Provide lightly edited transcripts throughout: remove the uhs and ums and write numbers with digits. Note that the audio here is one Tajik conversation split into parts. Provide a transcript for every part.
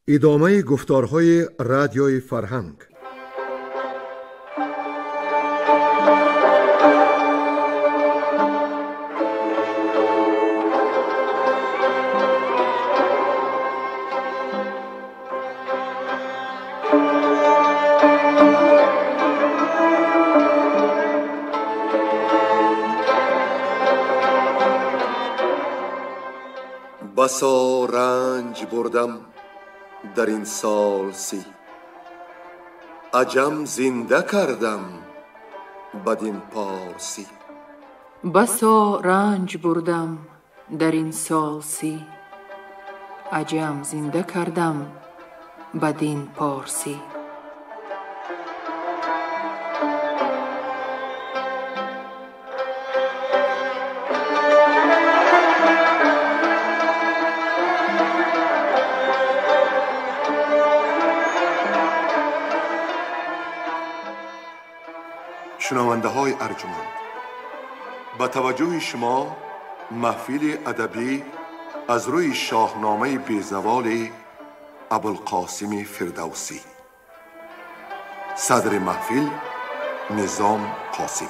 Идомаи гуфторҳои радиои фарҳанг. بسا رنج بردم در این سال سی، عجم زنده کردم بدین پارسی. بسا رنج بردم در این سال سی، عجم زنده کردم بدین پارسی. شنونده های ارجمند، به توجه شما محفل ادبی از روی شاهنامه بیزوال ابوالقاسم فردوسی. صدر محفل نظام قاسم.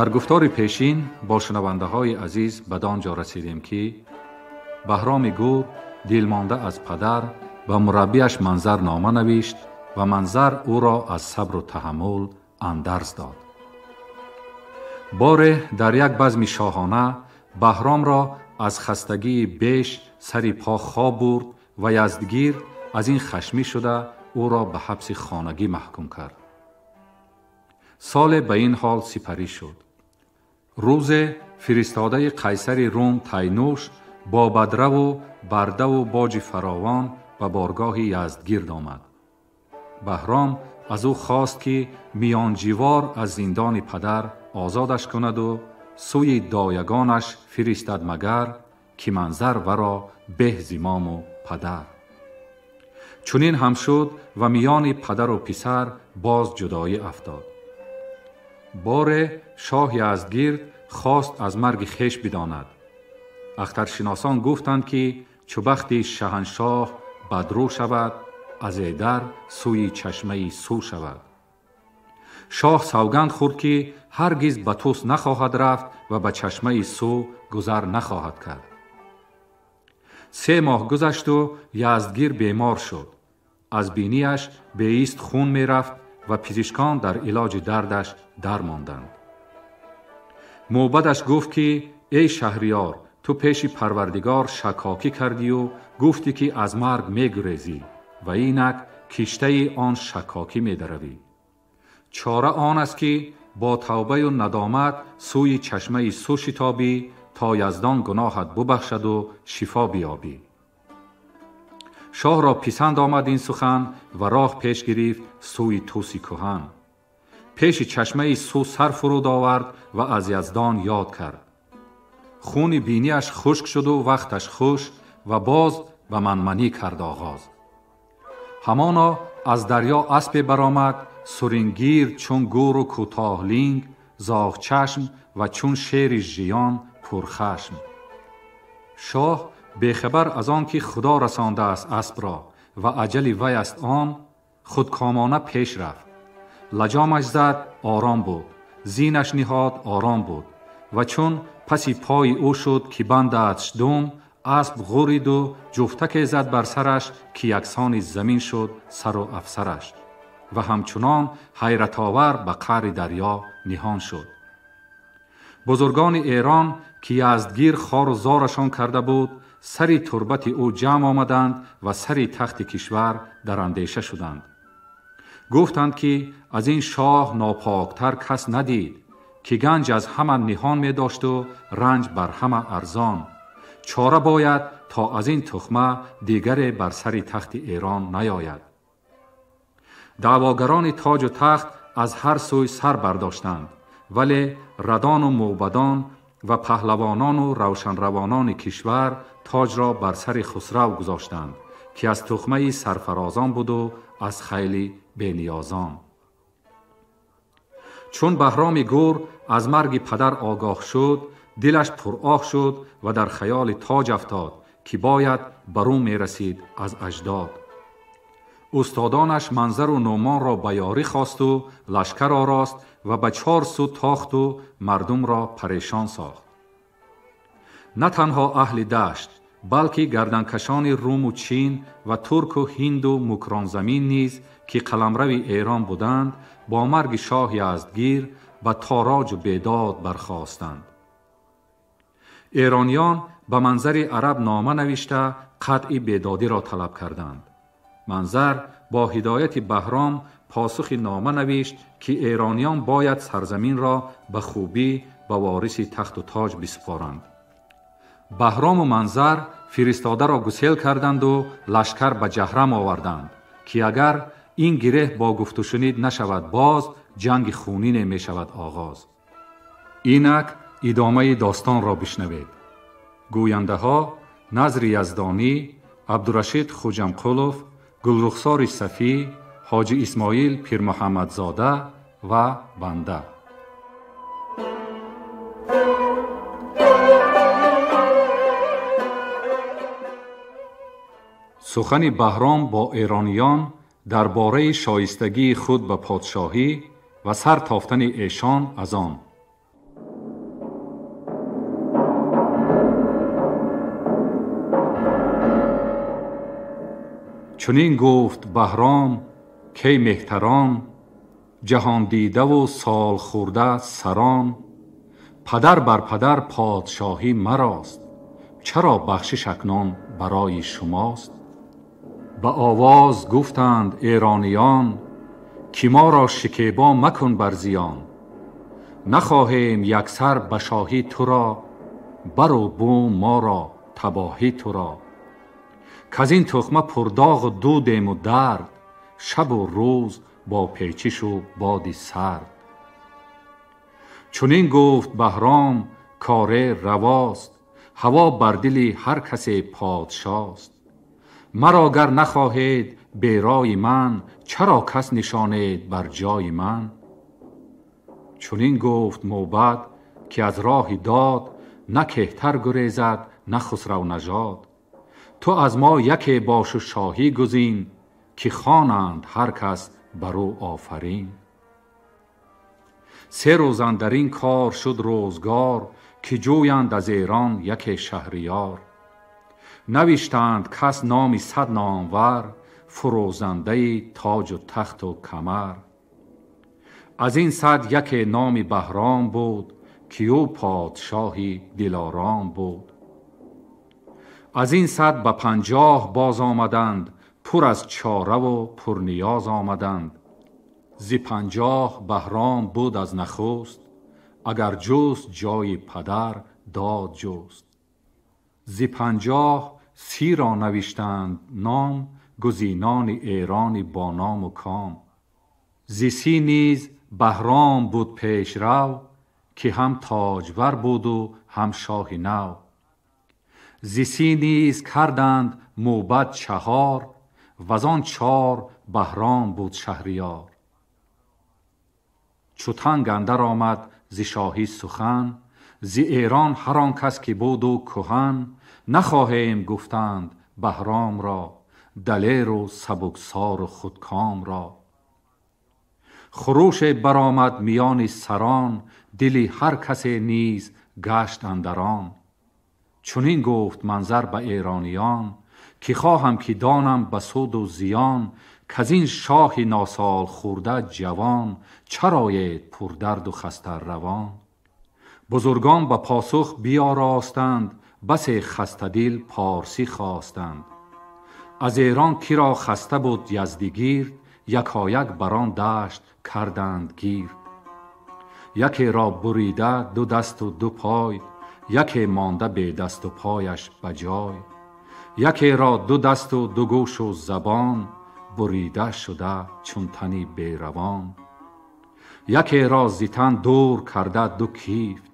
Дар гуфтори пешин бо шунавандаҳои азиз бад он ҷо расидем, ки Баҳроми Гур дилмонда аз падар ба мураббиаш Манзар нома навишт ва Манзар ӯро аз сабру таҳаммул андарз дод. Боре дар як базми шоҳона Баҳромро аз хастагии беш сари по хоб бурд ва Яздгир аз ин хашмӣ шуда ӯро ба ҳабси хонагӣ маҳкум кард. Соле ба ин ҳол сипарӣ шуд. Рӯзе фиристодаи қайсари Рум Тайнӯш бо бадраву бардаву боҷи фаровон ба боргоҳи Яздгирд омад. Баҳром аз ӯ хост, ки миёнҷивор аз зиндони падар озодаш кунаду сӯи доягонаш фиристад, магар ки Манзар варо беҳ зимому падар. Чунин ҳам шуд ва миёни падару писар боз ҷудоӣ афтод. Боре шоҳ Яздгирд хост аз марги хеш бидонад. Ахтаршиносон гуфтанд, ки чу бахти шаҳаншоҳ бадрӯ шавад, аз эдар сӯи чашмаи сӯ шавад. Шоҳ савганд хӯрд, ки ҳаргиз ба Тӯс нахоҳад рафт ва ба чашмаи сӯ гузар нахоҳад кард. 3 моҳ гузашту Яздгир бемор шуд. Аз бинияш беист хун мерафт ва пизишкон дар илоҷи дардаш дармонданд. Мӯбадаш гуфт, ки эй шаҳриёр, ту пеши Парвардигор шакокӣ кардию гуфтӣ, ки аз марг мегурезӣ ва инак киштаи он шакокӣ медаравӣ. Чора он аст, ки бо тавбаю надомат сӯи чашмаи сӯ шитобӣ, то Яздон гуноҳат бубахшаду шифо биёбӣ. Шоҳро писанд омад ин сухан ва роҳ пеш гирифт сӯи Тӯси кӯҳан. Пеши чашмаи сӯ сар фуруд овард ва аз Яздон ёд кард. Хуни бинияш хушк шуду вақташ хуш ва боз ба манманӣ кард оғоз. Ҳамоно аз дарё аспе баромад, сурингир чун гуру кӯтоҳлинг, зоғчашм ва чун шери жиён пурхашм. Шоҳ бехабар аз он ки Худо расондааст аспро ва аҷали вай аст он, худкомона пеш рафт. Лаҷомаш зад, ором буд, зинаш ниҳод, ором буд ва чун паси пои ӯ шуд, ки бандадш дум, асп ғуриду ҷуфтаке зад бар сараш, ки яксони замин шуд сару афсараш ва ҳамчунон ҳайратовар ба қаъри дарё ниҳон шуд. Бузургони Эрон, ки Яздгир хору зорашон карда буд, сари турбати ӯ ҷамъ омаданд ва сари тахти кишвар дар андеша шуданд. Гуфтанд, ки аз ин шоҳ нопоктар кас надид, ки ганҷ аз ҳама ниҳон медошту ранҷ бар ҳама арзон. Чора бояд то аз ин тухма дигаре бар сари тахти Эрон наёяд. Даъвогарони тоҷу тахт аз ҳар сӯй сар бардоштанд, вале радону мӯбадон ва паҳлавонону равшанравонони кишвар тоҷро бар сари Хусрав гузоштанд, ки аз тухмаи сарфарозон буд ва аз хайли бениёзон. Чун Баҳроми Гур аз марги падар огоҳ шуд, дилаш пуроҳ шуд ва дар хаёли тоҷ афтод, ки бояд бар ӯ мерасид аз аҷдод. Устодонаш Манзару Нӯмонро ба ёрӣ хосту лашкар орост ва ба чор сӯ тохту мардумро парешон сохт. На танҳо аҳли дашт, балки гарданкашони Руму Чин ва Турку Ҳинду Мукронзамин низ, ки қаламрави Эрон буданд, бо марги шоҳи Яздгир ба тороҷу бедод бархостанд. Эрониён ба Манзари араб нома навишта қатъи бедодиро талаб карданд. Манзар бо ҳидояти Баҳром посухи нома навишт, ки эрониён бояд сарзаминро ба хубӣ ба вориси тахту тоҷ бисупоранд. Баҳрому Манзар фиристодаро гусел карданду лашкар ба Ҷаҳрам оварданд, ки агар ин гиреҳ бо гуфтушунид нашавад боз, ҷанги хунине мешавад оғоз. Инак идомаи достонро бишнавед. Гӯяндаҳо Назри Яздонӣ, Абдурашид Хуҷамқулов, Гулрухсори Сафӣ, Ҳоҷи Исмоил Пирмуҳаммадзода ва банда. Сухани Баҳром бо эрониён дар бораи шоистагии худ ба подшоҳӣ ва сар тофтани эшон аз он. Чунин гуфт Баҳром: кей меҳтарон, ҷаҳондидаву солхӯрда сарон, падар бар падар подшоҳӣ марост, чаро бахшиш акнун барои шумост? Ба овоз гуфтанд эрониён, ки моро шикебо макун бар зиён. Нахоҳем яксар ба шоҳӣ туро, бару бум моро табоҳӣ туро. Каз ин тухма пурдоғу дудему дард, шабу рӯз бо печишу боди сард. Чунин гуфт Баҳром: коре равост, ҳаво бар дили ҳар касе подшост. Маро гар нахоҳед берои ман, чаро кас нишонед бар ҷои ман? Чунин гуфт Мӯбад, ки аз роҳи дод, на кеҳтар гурезад, на хусравнажод. Ту аз мо яке бошу шоҳӣ гузин, ки хонанд ҳар кас бар ӯ офарин. Се рӯз андар ин кор шуд рӯзгор, ки ҷӯянд аз Эрон яке шаҳриёр. Навиштанд кас номи сад номвар, фурӯзандаи тоҷу тахту камар. Аз ин сад яке номи Баҳром буд, ки ӯ подшоҳи дилором буд. Аз ин сад ба 50 боз омаданд, пур аз чораву пурниёз омаданд. Зи 50 Баҳром буд аз нахуст, агар ҷуст ҷои падар дод ҷуст. Зи 50 30 навиштанд ном, гузинони эрони бо ному ком. Зи 30 низ Баҳром буд пешрав, ки ҳам тоҷвар буду ҳам шоҳи нав. Зи 30 низ карданд Мӯбад 4, ваз он 4 Баҳром буд шаҳриёр. Чу танг андар омад зи шоҳӣ сухан, зи Эрон ҳар он кас ки буду куҳан, нахоҳем гуфтанд Баҳромро, далеру сабуксору худкомро. Хуруше баромад миёни сарон, дили ҳар касе низ гашт андарон. Чунин гуфт Манзар ба эрониён, ки хоҳам ки донам ба суду зиён, каз ин шоҳи носолхӯрда ҷавон, чароед пурдарду хастаравон? Бузургон ба посух биёростанд, басе хастадил порсӣ хостанд. Аз Эрон киро хаста буд Яздигирд, якояк бар он дашт карданд гирд. Якеро бурида ду дасту ду пой, яке монда бедасту пояш ба ҷой. Якеро ду дасту ду гӯшу забон, бурида шуда чун тани беравон. Якеро зи тан дур карда ду кифт,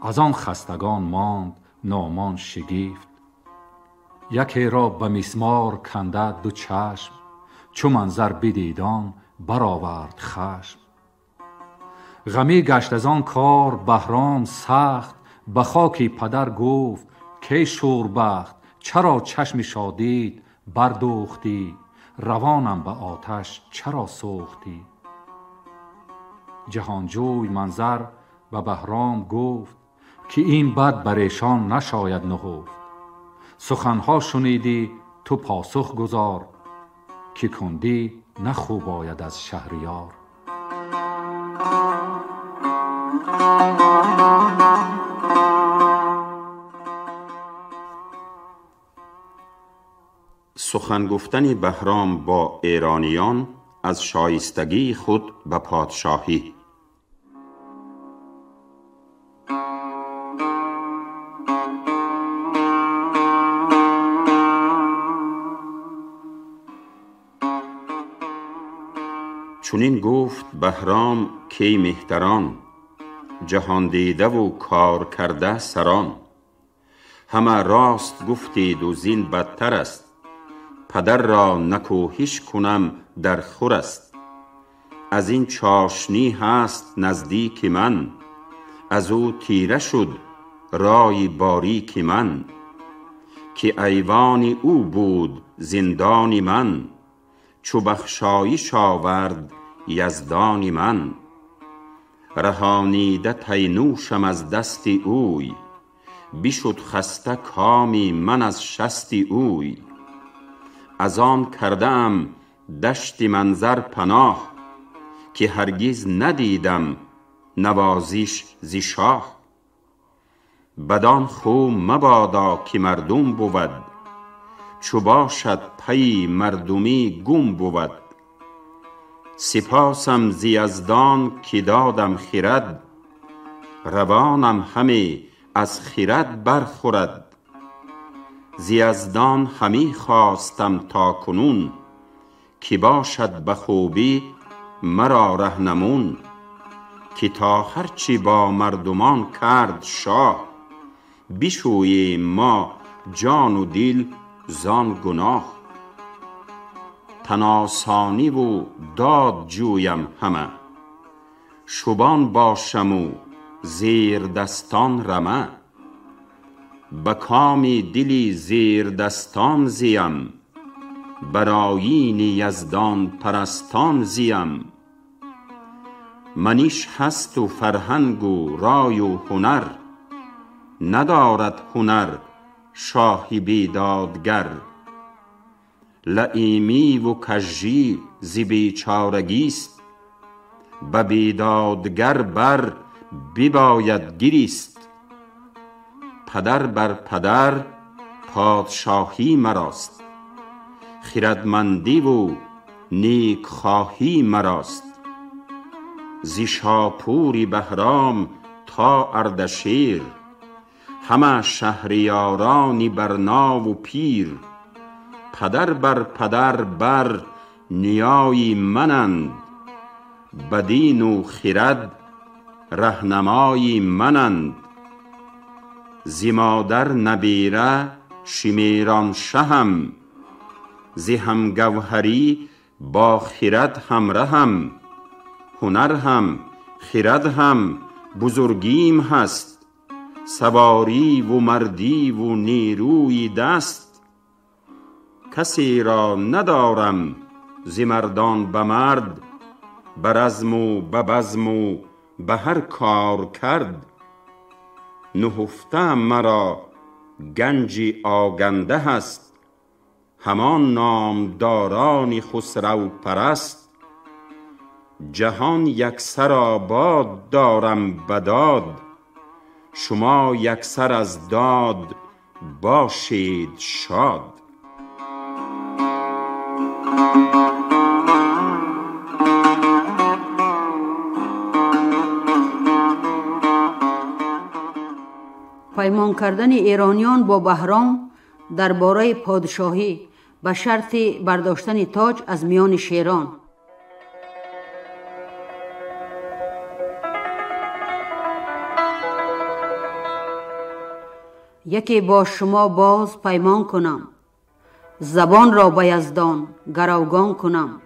аз он хастагон монд Нӯмон шигифт. Якеро ба мисмор канда ду чашм, чу манзар бидидон баровард хашм. Ғамӣ гашт аз он кор Баҳром сахт, ба хоки падар гуфт кай шӯрбахт, чаро чашми шодит бардӯхтӣ, равонам ба оташ чаро сӯхтӣ? Ҷаҳонҷӯй манзар ба Баҳром гуфт, ки ин бад бар эшон нашояд нуҳуфт. Суханҳо шунидӣ ту посух гузор, ки кундӣ на хуб ояд аз шаҳриёр. Сухан гуфтани Баҳром бо эрониён аз шоистагии худ ба подшоҳӣ. Чунин гуфт Баҳром кай меҳтарон, ҷаҳондида ву кор карда сарон. Ҳама рост гуфтед у зин бадтар аст, падар ро накӯҳиш кунам дар хур аст. Аз ин чошнӣ ҳаст наздики ман, аз ӯ тира шуд рой борики ман. Ки айвони ӯ буд зиндони ман, чу бахшоиш овард яздони ман. Раҳонида тайнӯшам аз дасти ӯй, бишуд хаста коми ман аз шасти ӯй. Аз он кардаам дашти манзар паноҳ, ки ҳаргиз надидам навозиш зи шоҳ. Бадон ху мабодо ки мардум бувад, чу бошад пайи мардумӣ гум бувад. Сипосам зи яздон ки додам хирад, равонам ҳаме аз хирад бархӯрад. Зи яздон ҳамӣ хостам то кунун, ки бошад ба хубӣ маро раҳнамун. Ки то ҳарчи бо мардумон кард шоҳ, бишӯем мо ҷону дил зон гуноҳ. Таносонӣ ву дод ҷӯям ҳама, шубон бошаму зердастон рама. Ба коми дили зердастон зиям, бар оини яздон парастон зиям. Маниш ҳасту фарҳангу рою ҳунар, надорад ҳунар шоҳи бедодгар. Лаимиву кажжӣ зи бечорагист, ба бедодгар бар бибояд гирист. Падар бар падар подшоҳӣ марост, хирадмандиву некхоҳӣ марост. Зи Шопури Баҳром то Ардашер, ҳама шаҳриёрони барнову пир. Падар бар падар бар ниёи мананд, ба дину хирад раҳнамои мананд. Зи модар набера шимерон шаҳам, зи ҳамгавҳарӣ бо хирад ҳамраҳам. Ҳунар ҳам хирад ҳам бузургим ҳаст, савориву мардиву нерӯи даст. Касеро надорам зи мардон ба мард, ба разму ба базму ба ҳар кор кард. Нуҳуфта маро ганҷи оганда ҳаст, ҳамон номдорони хусравпараст. Ҷаҳон яксар обод дорам ба дод, шумо яксар аз дод бошед шод. Паймон кардани эрониён бо Баҳром дар бораи подшоҳӣ ба шарти бардоштани тоҷ аз миёни шерон. Яке бо шумо боз паймон кунам, Забон ро ба Яздон гаравгон кунам.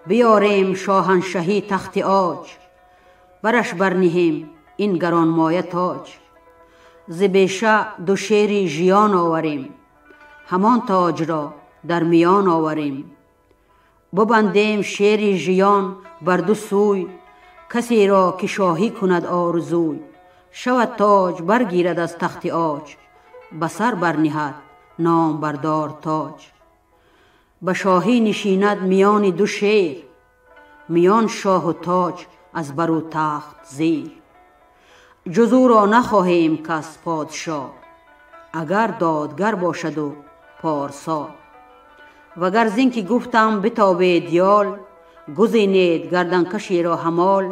Биёрем шоҳаншаҳӣ тахти оҷ, бараш барниҳем ин гаронмоя тоҷ. Зи беша ду шери жиён оварем, ҳамон тоҷ ро дар миён оварем. Бубандем шери жиён бар ду сӯй, касеро ки шоҳӣ кунад орзуй. Шавад тоҷ баргирад аз тахти оҷ, ба сар барниҳад номбардор тоҷ. Ба шоҳӣ нишинад миёни ду шер, миён шоҳу тоҷ аз бару тахт зер. Ҷуз ӯро нахоҳем кас подшоҳ, агар додгар бошаду порсо. Вагар зин ки гуфтам битобед ёл, гузинед гарданкашеро ҳамол.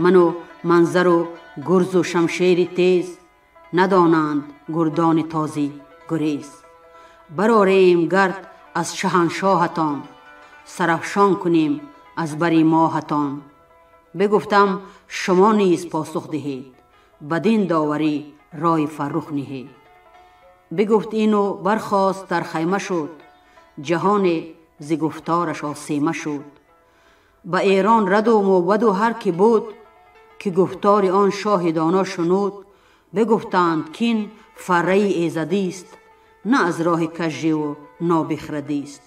Ману манзару гурзу шамшери тез, надонанд гурдони тозӣ гурез. Барорем гард аз шаҳаншоҳатон, сарафшон кунем аз бари моҳатон. Бигуфтам шумо низ посух диҳед, бадин доварӣ рой фаррух ниҳед. Бигуфт ину бархост дар хайма шуд, ҷаҳоне зи гуфтораш осема шуд. Ба Эрон раду мӯбаду ҳар ки буд, ки гуфтори он шоҳи доно шунуд, бигуфтанд кин фарраи эзадист, на аз роҳи кажживу нобихрадист.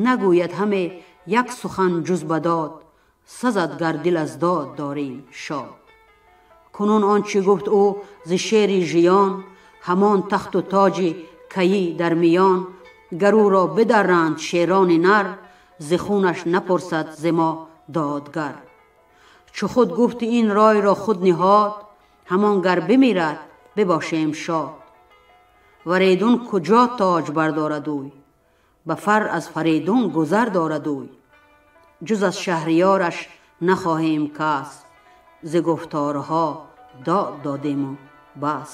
Нагӯяд ҳаме як сухан ҷуз ба дод, сазад гар дил аз дод дорем шод. Кунун он чӣ гуфт ӯ зи шери жиён, ҳамон тахту тоҷи кайӣ дар миён. Гар ӯро бидарранд шерони нар, зи хунаш напурсад зи мо додгар. Чу худ гуфти ин ройро худ ниҳод, ҳамон гар бимирад бибошем шод. Варейдун куҷо тоҷ бардорад ӯй, ба фар аз Фарейдун гузар дорад ӯй. Ҷуз аз шаҳриёраш нахоҳем кас, зи гуфторҳо дод додему бас.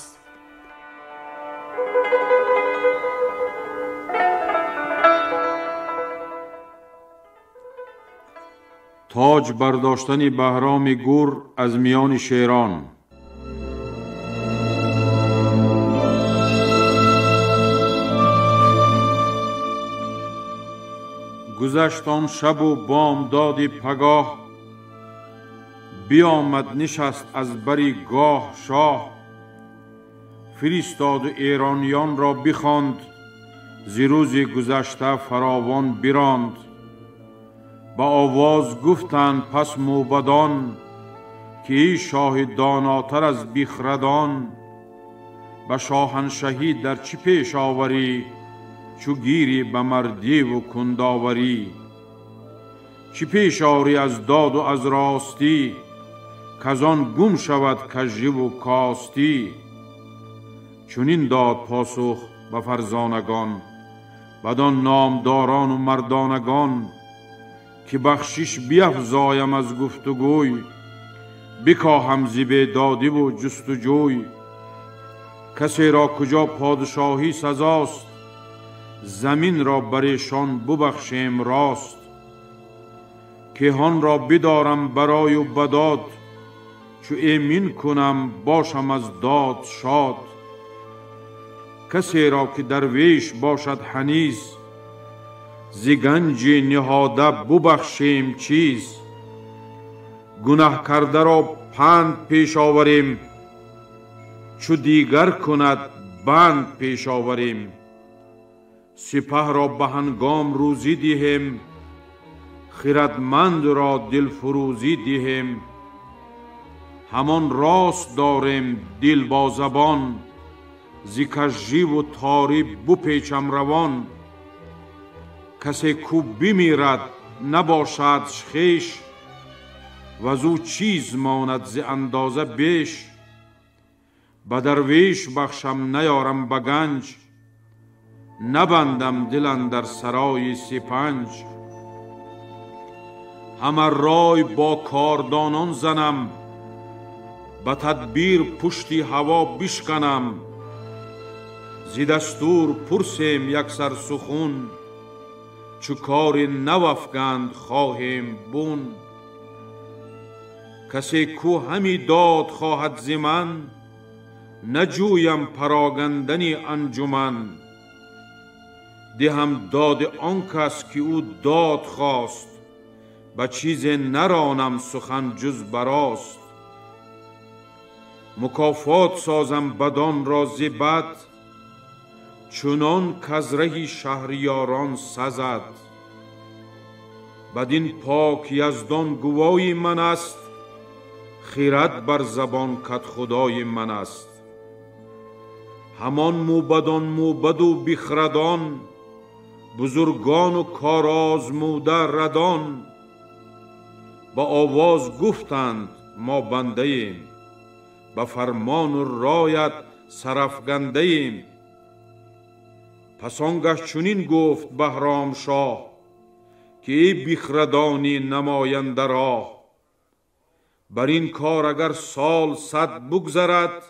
Тоҷ бардоштани Баҳроми Гур аз миёни шерон. Гузашт он шабу бомдоди пагоҳ, биомад нишаст аз бари гоҳ шоҳ. Фиристоду эрониёнро бихонд, зи рӯзи гузашта фаровон биронд. Ба овоз гуфтанд пас мӯбадон, ки эй шоҳи донотар аз бихрадон, ба шоҳаншаҳӣ дар чӣ пеш оварӣ, чу гирӣ ба мардиву кундоварӣ? Чӣ пеш орӣ аз доду аз ростӣ, каз он гум шавад кажживу костӣ? Чунин дод посух ба фарзонагон, бадон номдорону мардонагон, ки бахшиш биафзоям аз гуфтугӯй, бикоҳам зи бедодиву ҷустуҷӯй. Касеро куҷо подшоҳӣ сазост, заминро бар эшон бубахшем рост. Кеҳонро бидорам барою ба дод, чу эмин кунам бошам аз дод шод. Касеро ки дарвеш бошад ҳаниз, зи ганҷи ниҳода бубахшем чиз. Гунаҳ кардаро панд пеш оварем, чу дигар кунад банд пеш оварем. Сипаҳро ба ҳангом рӯзӣ диҳем, хирадмандро дилфурӯзӣ диҳем. Ҳамон рост дорем дил бо забон, зи кажживу торӣ бупечам равон. Касе ку бимирад набошадш хеш, ваз ӯ чиз монад зи андоза беш. Ба дарвеш бахшам наёрам ба ганҷ, набандам дил андар сарои сипанҷ. Ҳама рой бо кордонон занам, ба тадбир пушти ҳаво бишканам. Зи дастур пурсем яксар сухун, чу кори навафканд хоҳем бун. Касе ку ҳами дод хоҳад зи ман, наҷӯям парогандани анҷуман. دهم داد آن کس که او داد خواست، به چیز نرانم سخن جز براست. مکافات سازم بدان را ز بد، چنان کز ره شهریاران سزد. بدین پاک یزدان گوای من است، خیرت بر زبان کد خدای من است. همان موبدان موبد و بیخردان، بزرگان و کارآزموده ردان. با آواز گفتند ما بنده ایم، به فرمان و رایت سرافگنده ایم. پس آنگه چنین گفت بهرام شاه، که ای بیخردانی نماینده راه. بر این کار اگر سال 100 بگذرد،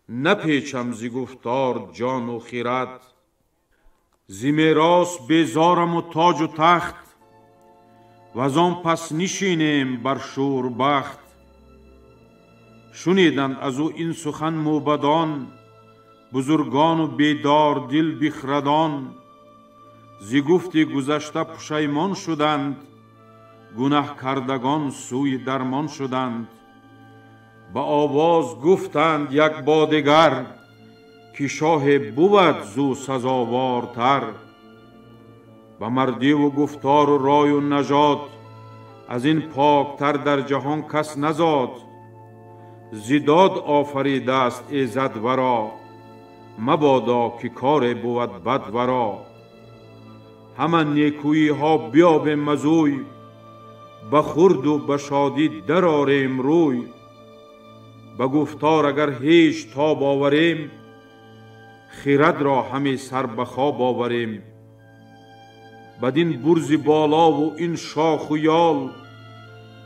نپیچم ز گفتار جان و خیرد. ز میراث بیزارم و تاج و تخت، وزان پس نشینیم بر شور بخت. شنیدند از او این سخن موبدان، بزرگان و بیدار دل بیخردان. ز گفتی گذشته پشیمان شدند، گنه کردگان سوی درمان شدند. به آواز گفتند یک با دگر، که شاه بود زو سزاوارتر. به مردی و گفتار و رای و نژاد، از این پاکتر در جهان کس نزاد. زداد آفریده است ایزد ورا، مبادا که کار بود بد ورا. همه نیکویی ها بیابیم مزوی، به خورد و به شادی درآریم روی. به گفتار اگر هیچ تاب آوریم، خیرد را همی سر به خواب آوریم. بدین برز بالا و این شاخ و یال،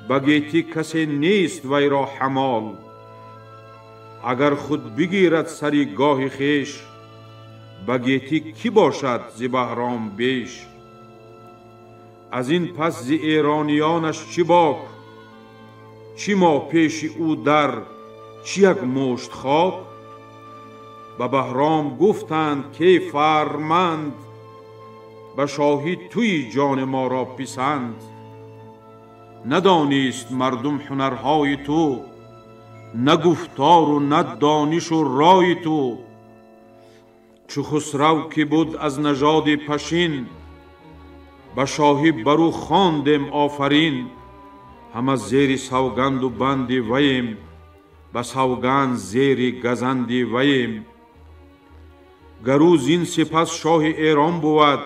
به گیتی کسی نیست وی را حمال. اگر خود بگیرد سری گاه خویش، به گیتی کی باشد ز بهرام بیش. از این پس ز ایرانیانش چی باک، چی ما پیش او در چی یک مشت خاک. به بهرام گفتند که فرمند، به شاهی توی جان ما را پسند. ندانیست مردم هنرهای تو، نه گفتار و نه دانش و رای تو. چو خسرو که بود از نژاد پشین، به شاهی برو خواندیم آفرین. همه زیر سوگند و بند ویم، به سوگند زیر گزند ویم. گر او زین سپس شاه ایران بود،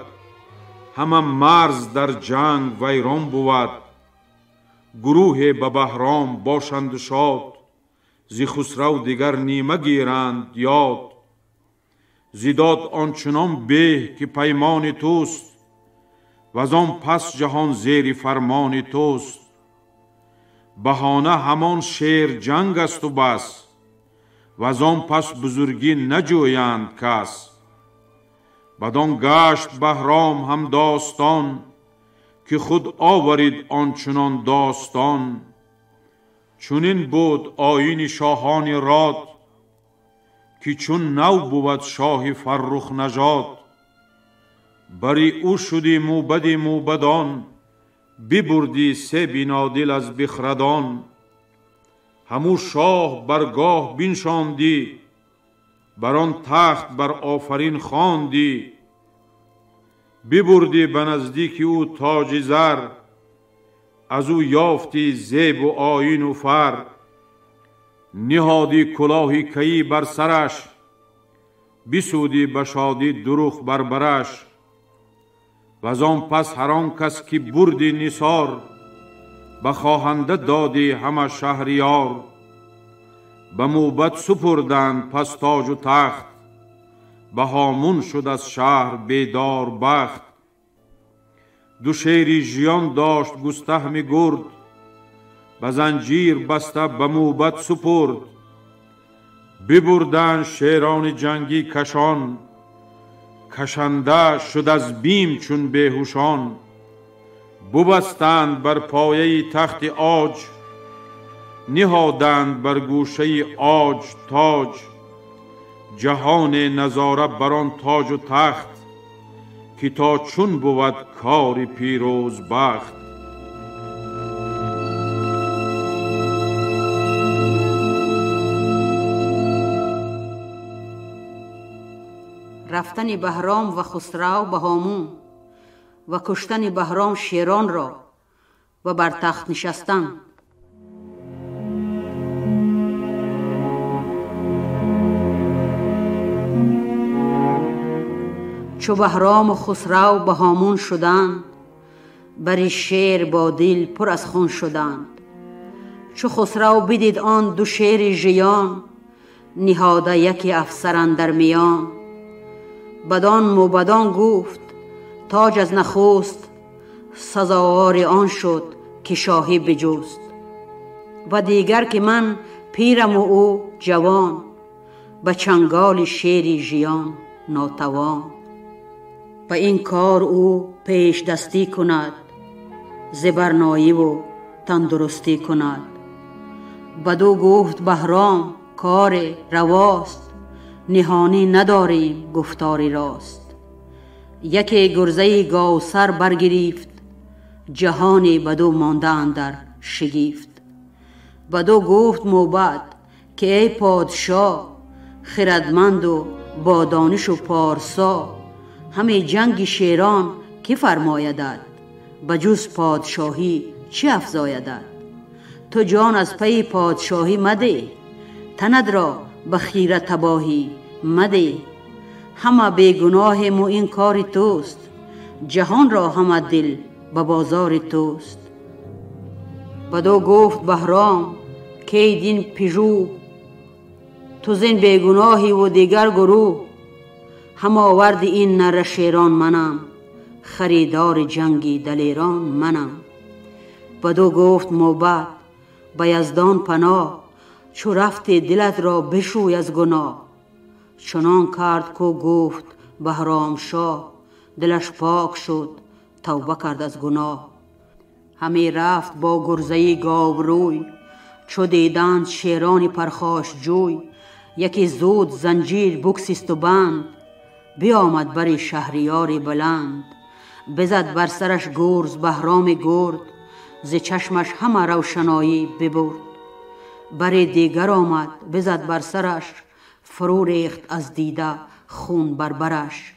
همه مرز در جنگ ویران بود. گروه به بهرام باشند شاد، ز خسرو دیگر نیمه گیرند یاد. زداد آنچنان به که پیمان توست، وزان پس جهان زیر فرمان توست. بهانه همان شیر جنگ است و بس، وزان پس بزرگی نجویند کس. بدان گشت بهرام هم داستان، که خود آورید آنچنان داستان. چنین بود آیین شاهان راد، که چون نو بود شاه فرخ نژاد. بری او شدی موبد موبدان، ببردی سه بینادل از بخردان. همو شاه برگاه بنشاندی، بر آن تخت بر آفرین خواندی. ببردی به نزدیک او تاج زر، از او یافتی زیب و آیین و فر. نهادی کلاه کیی بر سرش، بسودی به شادی دروغ بر برش. وزان پس هر آن کس که بردی نثار، به خواهنده دادی همه شهریار. به موبد سپردند پس تاج و تخت، به هامون شد از شهر بیدار بخت. دو شیری ژیان داشت گستهم گرد، به زنجیر بسته به موبد سپرد. ببردند شیران جنگی کشان، کشنده شد از بیم چون بیهوشان. ببستند بر پایه تخت عاج، نهادند بر گوشه عاج تاج. جهان نظاره بر آن تاج و تخت، ки то чун буд кори پیروز بخت. رفتن بهرام و خسرو به هامون و کشتن بهرام شیران را و بر تخت نشستن. چو بهرام و خسرو به هامون شدند، بر شیر با دل پر از خون شدند. چو خسرو بدید آن دو شیر ژیان، نهاده یکی افسر اندر میان. بدان موبدان گفت تاج از نخست، سزاوار آن شد که شاهی بجست. و دیگر که من پیرم و او جوان، به چنگال شیر ژیان ناتوان. به این کار او پیش دستی کند، ز برنایی و تندرستی کند. بدو گفت بهرام کار رواست، نهانی نداریم گفتاری راست. یکی گرزه گاوسر برگرفت، جهانی بدو مانده اندر شگفت. بدو گفت موبد که ای پادشاه، خردمند و با دانش و پارسا، همه جنگ شیران که فرمایدد، بجز پادشاهی چه افزایدد؟ تو جان از پی پادشاهی مده، تند را به خیره تباهی مده. همه بیگناه مو این کار توست، جهان را همه دل به بازار توست. بدو گفت بهرام که دین پژو، تو زین بیگناهی و دیگر گروه. هم آورد این نره شیران منم، خریدار جنگی دلیران منم. بدو گفت موبد به یزدان پناه، چو رفتی دلت را بشوی از گناه. چنان کرد کو گفت بهرام شاه، دلش پاک شد توبه کرد از گناه. همی رفت با گرزه گاو روی، چو دیدند شیران پرخاش جوی. یکی زود زنجیر بگسیست و بند، بیامد بر شهریار بلند. بزد بر سرش گرز بهرام گرد، ز چشمش همه روشنایی ببرد. بر دیگر آمد بزد بر سرش، فرو ریخت از دیده خون بر برش.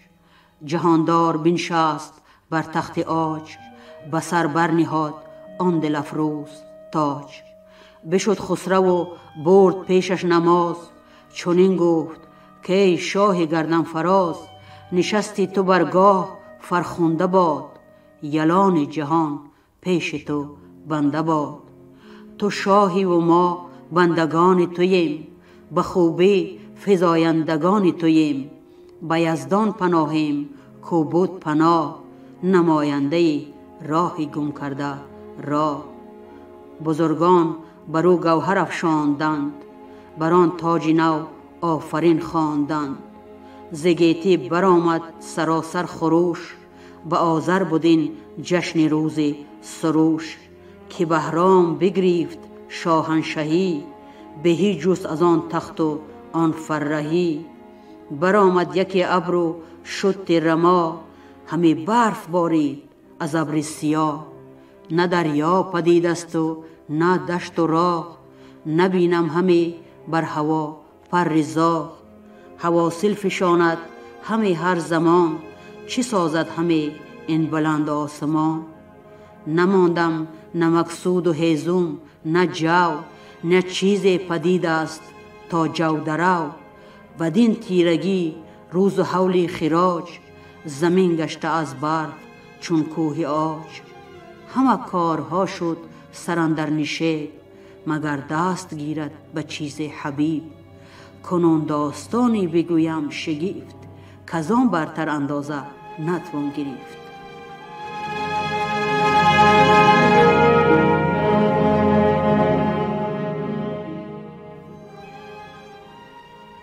جهاندار بنشست بر تخت عاج، به سر برنهاد آن دل افروز تاج. بشد خسرو و برد پیشش نماز، چنین گفت که ای شاه گردن فراز. نشستی تو برگاه فرخنده باد، یلان جهان پیش تو بنده باد. تو شاهی و ما بندگان توییم، به خوبی فزایندگان توییم. به یزدان پناهیم کو بود پناه، نماینده راهی گم کرده راه. بزرگان بر او گوهر افشاندند، بر آن تاج نو آفرین خواندند. ز گیتی برآمد سراسر خروش، به آذر بد این جشن روز سروش. که بهرام بگریفت شاهنشهی، بهی جست از آن تخت و آن فرهی. برآمد یکی ابر و شد رما، همی برف بارید از ابر سیاه. نه دریا پدید است و نه دشت و راه، نبینم همی بر هوا پر زاغ. حواصل فشاند همی هر زمان، چه سازد همی این بلند آسمان. نماندم نه مقصود و هیزم نه جو، نه چیز پدید است تا جو درو. بدین تیرگی روز و حول خراج، زمین گشته از برف چون کوه عاج. همه کارها شد سر اندر نشیب، مگر دست گیرد به چیز حبیب. کنون داستانی بگویم شگفت، کزان برتر اندازه نتوان گرفت.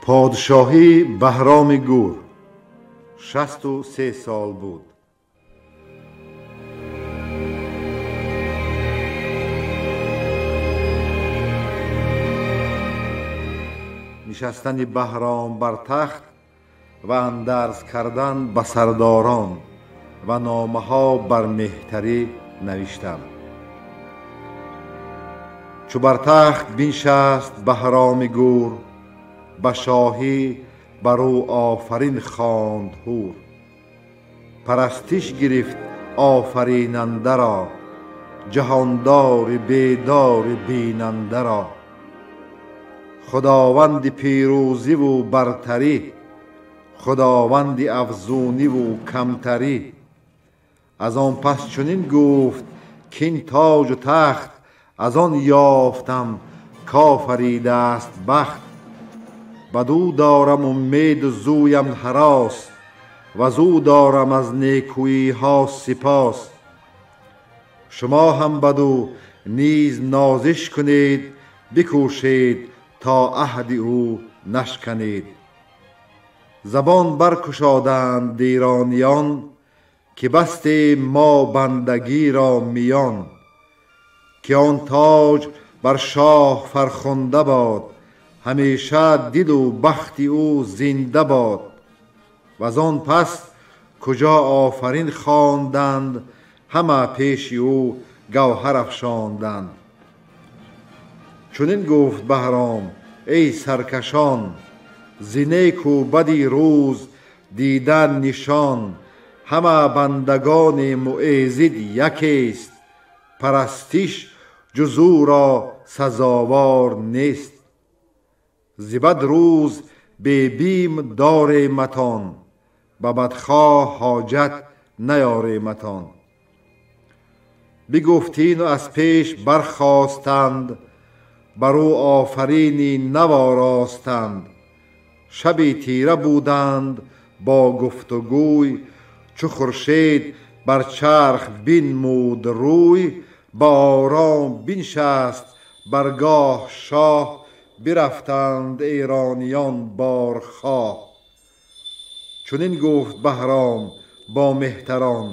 Подшоҳии Баҳроми Гур 63 сол буд. Нишастани Баҳром бар тахт ва андарз кардан ба сардорон. ва номаҳо бар меҳтарӣ навиштам. Чу бар тахт биншаст Баҳроми Гур, ба шоҳӣ бар ӯ офарин хонд ҳур. Парастиш гирифт офаринандаро, ҷаҳондори бедори бинандаро. Худованди пирӯзиву бартарӣ, худованди афзуниву камтарӣ. Аз он пас чунин гуфт кин тоҷу тахт аз он ёфтам кофаридааст бахт. Бадӯ дорам умеду зӯям ҳарос, ва зӯ дорам аз некӯиҳо сипос. Шумо ҳам бадӯ низ нозиш кунед, бикӯшед то аҳди ӯ нашканед. Забон баркушоданд эрониён, ки бастем мо бандагиро миён. Ки он тоҷ бар шоҳ фархунда бод, ҳамеша дилу бахти ӯ зинда бод. Ваз он пас куҷо офарин хонданд, ҳама пеши ӯ гавҳар афшонданд. Чунин гуфт Баҳром: эй саркашон, зи неку бади рӯз дида нишон. Ҳама бандагони муэзид якест, парастиш ҷуз ӯро сазовор нест. Зи бад рӯз бебим дорематон, ба бадхоҳ ҳоҷат наёрематон. Бигуфтину аз пеш бархостанд, бар ӯ офарини наворостанд. Шаби тира буданд бо гуфтугӯй, чу хуршед бар чарх бинмуд рӯй. Ба ором биншаст баргоҳ шоҳ, бирафтанд эрониён борхоҳ. Чунин гуфт Баҳром бо меҳтарон,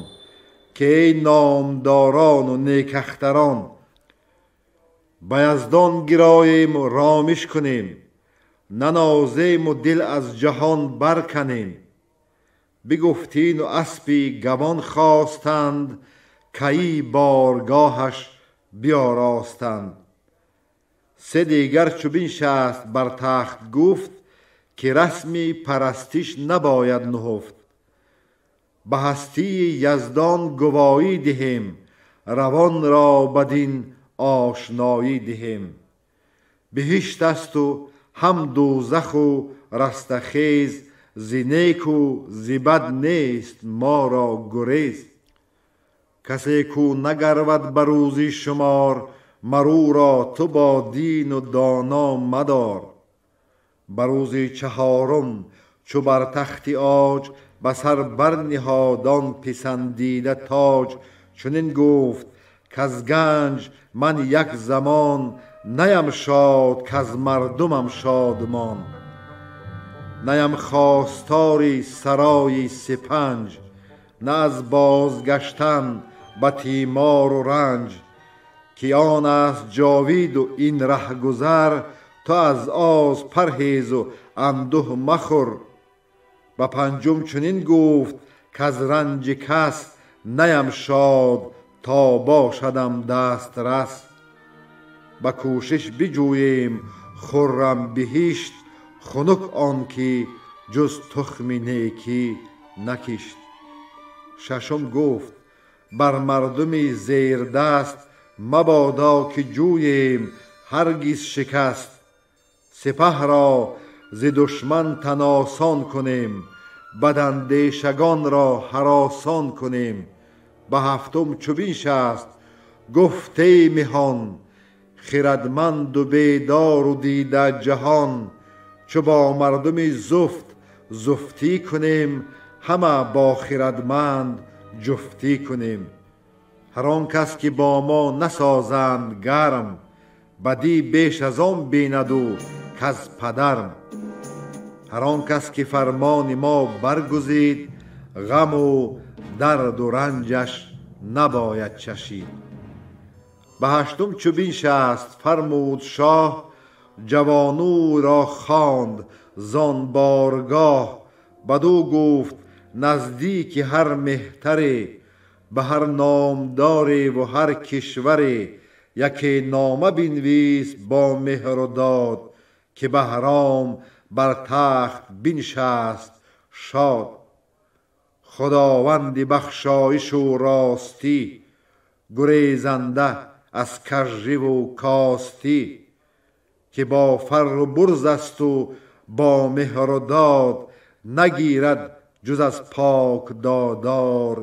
ки эй номдорону некахтарон, ба яздон гироему ромиш кунем, нанозему дил аз ҷаҳон барканем. Бигуфтину аспи гавон хостанд, каи боргоҳаш биёростанд. Се дигар чу биншаст бар тахт гуфт, ки расми парастиш набояд нуҳуфт. Ба ҳастии яздон гувоҳӣ диҳем, равонро бадин ошноӣ диҳем. Биҳишт асту ҳам дӯзаху растахез, зи неку зи бад нест моро гурез. Касе кӯ нагарвад ба рӯзи шумор, марӯро ту бо дину доно мадор. Ба рӯзи чаҳорум чу бар тахти оҷ, ба сар барниҳод он писандида тоҷ. Чунин гуфт каз ганҷ ман як замон, наям шод каз мардумам шодмон. Наям хостори сарои сипанҷ, на аз бозгаштан ба тимору ранҷ. Ки он аст ҷовиду ин раҳгузар, ту аз оз парҳезу андӯҳ махӯр. Ба панҷум чунин гуфт каз ранҷи кас, наям шод то бошадам дастрас. Ба кӯшиш биҷӯем хуррам биҳишт, хунук он ки ҷуз тухми некӣ накишт. Шашум гуфт бар мардуми зердаст, мабодо ки ҷӯем ҳаргиз шикаст. Сипаҳро зи душман таносон кунем, бадандешагонро ҳаросон кунем. Ба ҳафтум чу биншаст гуфт эй меҳон, хирадманду бедору дида ҷаҳон. Чу бо мардуми зуфт зуфтӣ кунем, ҳама бо хирадманд ҷуфтӣ кунем. Ҳар он кас ки бо мо насозанд гарм, бадӣ беш аз он бинаду каз падарм. Ҳар он кас ки фармони мо баргузид, ғаму дарду ранҷаш набояд чашид. Ба ҳаштум чу биншаст фармуд шоҳ, ҷавонӯйро хонд зон боргоҳ. Бадӯ гуфт Наздики ҳар меҳтаре, ба ҳар номдоре ва ҳар кишваре яке нома бинвис бо меҳру дод, ки Баҳром бар тахт биншаст шод. Худованди бахшоишу ростӣ, гурезанда аз кажживу костӣ, ки бо фарру бурз асту бо меҳру дод, нагирад ҷуз аз пок додор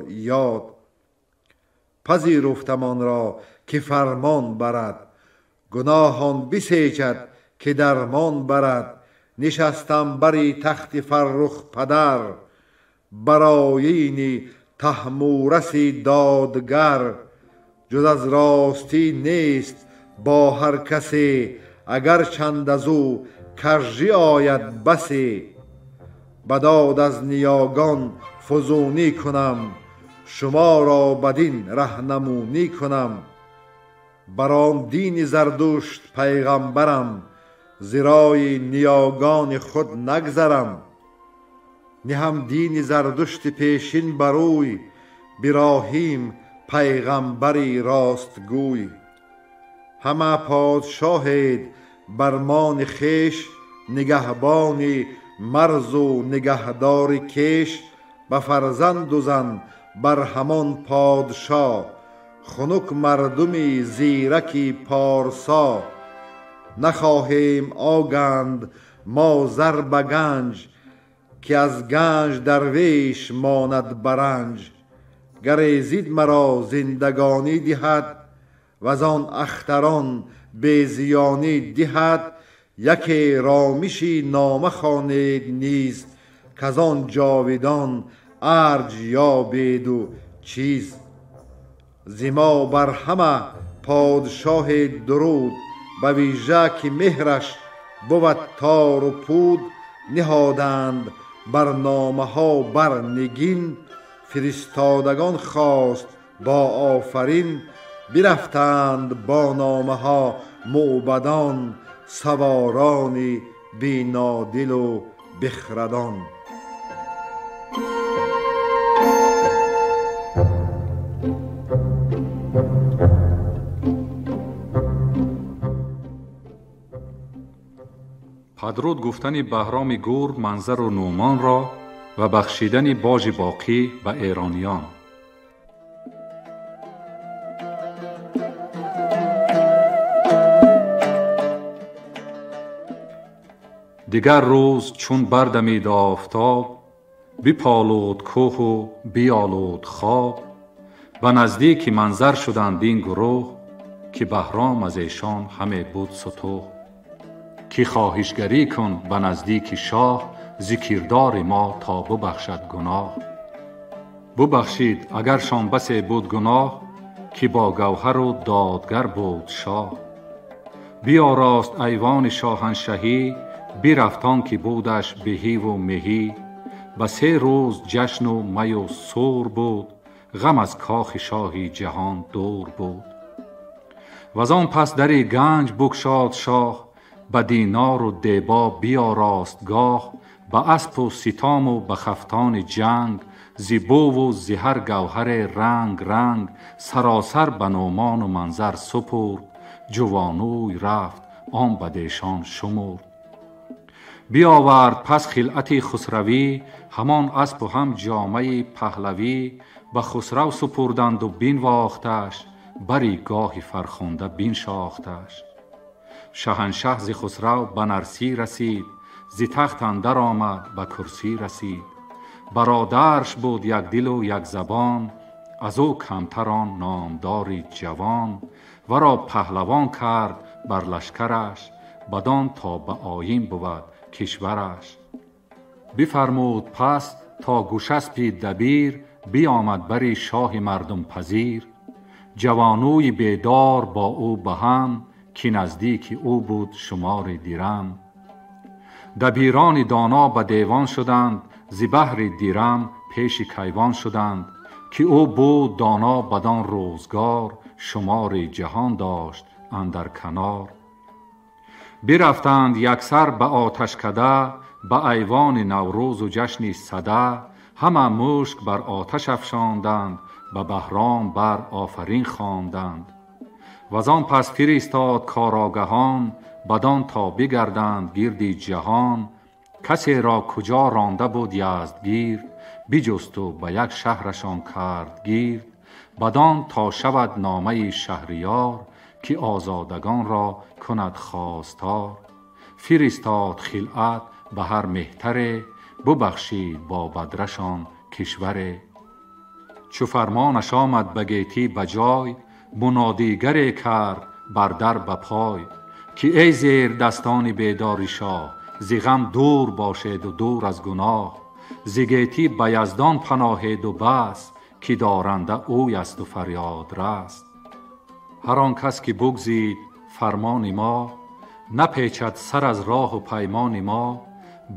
ёд. Пазируфтам онро ки фармон барад, гуноҳон бисечад ки дармон барад. Нишастам бари тахти Фаррух падар, бароини Таҳмураси додгар. Ҷуз аз ростӣ нест бо ҳар касе, агар чанд аз ӯ кажжӣ ояд басе. Ба дод аз ниёгон фузунӣ кунам, шуморо бадин раҳнамунӣ кунам. Бар он дини Зардушт пайғамбарам, зирои ниёгони худ нагзарам. Ниҳам дини Зардушти пешин барӯй, Бироҳим пайғамбари ростгӯй. Ҳама подшоҳед бар мони хеш, нигаҳбони марзу нигаҳдори кеш. Ба фарзанду зан бар ҳамон подшоҳ, хунук мардуми зираки порсо. Нахоҳем оганд мо зар ба ганҷ, ки аз ганҷ дарвеш монад баранҷ. Гар эзид маро зиндагонӣ диҳад, ваз он ахтарон безиёнӣ диҳад, яке ромиши нома хонед низ, каз он ҷовидон арҷ ёбеду чиз. Зи мо бар ҳама подшоҳе дуруд, ба вижа ки меҳраш бувад тору пуд. Ниҳоданд бар номаҳо бар нигин, фиристодагон хост бо офарин. Бирафтанд бо номаҳо мӯбадон, саворони бинодилу бихрадон. Падруд гуфтани Баҳроми Гур Манзару Нӯмонро ва бахшидани боҷи боқӣ ба эрониён. Дигар рӯз чун бардамид офтоб, биполуд кӯҳу биёлуд хоб. Ба наздики Манзар шуданд ин гурӯҳ, ки Баҳром аз эшон ҳаме буд сутӯҳ. Ки хоҳишгарӣ кун ба наздики шоҳ, зи кирдори мо то бубахшад гуноҳ. Бубахшид агаршон басе буд гуноҳ, ки бо гавҳару додгар буд шоҳ. Биёрост айвони шоҳаншаҳӣ, бирафт он ки будаш беҳиву меҳӣ. Ба се рӯз ҷашну маю сур буд, ғам аз кохи шоҳи ҷаҳон дур буд. Ваз он пас дари ганҷ букшод шоҳ, ба динору дебо биёрост гоҳ. Ба аспу ситому ба хафтони ҷанг, зи буву зи ҳар гавҳаре ранг ранг. Саросар ба Нӯмону Манзар супурд, ҷувонӯй рафт он бадешон шумурд. Биёвард пас хилъати хусравӣ, ҳамон аспу ҳам ҷомаи паҳлавӣ. Ба Хусрав супурданду бинвохташ, бари гоҳи фархунда биншохташ. Шаҳаншаҳ зи Хусрав ба нарсӣ расид, зи тахт андар омад ба курсӣ расид. Бародарш буд якдилу якзабон, аз ӯ камтар он номдори ҷавон. Варо паҳлавон кард бар лашкараш, бадон то ба оин бувад кишвараш. Бифармуд пас то Гӯшаспи дабир, биомад бари шоҳи мардумпазир. Ҷавонӯи бедор бо ӯ ба ҳам, ки наздики ӯ буд шумори дирам. Дабирони доно ба девон шуданд, зи баҳри дирам пеши кайвон шуданд. Ки ӯ буд доно бадон рӯзгор, шумори ҷаҳон дошт андар канор. Бирафтанд яксар ба оташкада, ба айвони наврӯзу ҷашни сада. Ҳама мушк бар оташ афшонданд, ба Баҳром бар офарин хонданд. Вазон пас фиристод корогаҳон, бадон то бигарданд гирди ҷаҳон. Касеро куҷо ронда буд Яздгирд, биҷусту ба як шаҳрашон кард гирд. Бадон то шавад номаи шаҳриёр, ки озодагонро кунад хостор. Фиристод хилъат ба ҳар меҳтаре, бубахшид бо бадрашон кишваре. Чу фармонаш омад ба гетӣ ба ҷой, мунодигаре кард бар дар ба пой, ки эй зердастони бедори шоҳ, зи ғам дур бошеду дур аз гуноҳ. Зи гетӣ ба Яздон паноҳеду бас, ки доранда ӯй асту фарёдрас. Ҳар он кас ки бугзид фармони мо, напечад сар аз роҳу паймони мо.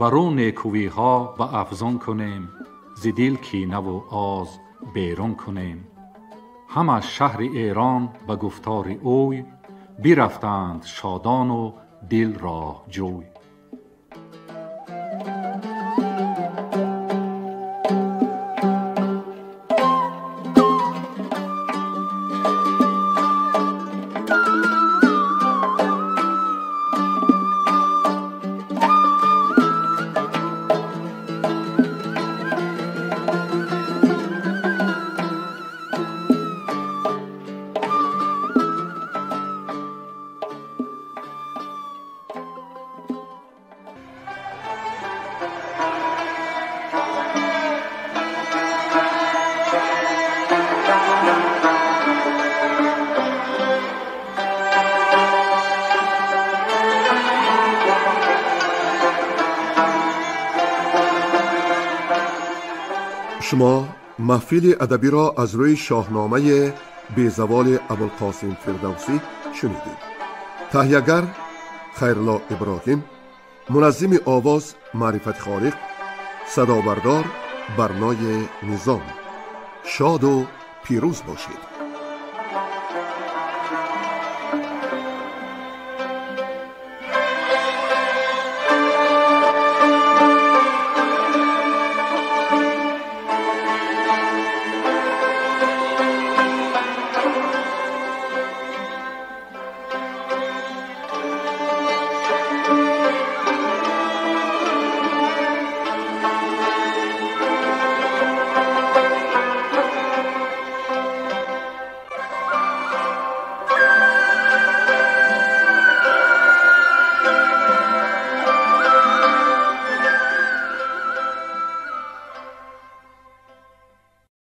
Бар ӯ некӯиҳо ба афзун кунем, зи дил кинаву оз берун кунем. Ҳама шаҳри Эрон ба гуфтори ӯй, бирафтанд шодону дил роҳҷӯй. Шумо маҳфили адабиро аз рӯи шоҳномаи безаволи Абулқосим Фирдавсӣ шунидед. Таҳиягар Хайрулло Иброҳим, муназзими овоз Маърифати Холиқ, садобардор Барнои Низом. Шоду пирӯз бошед.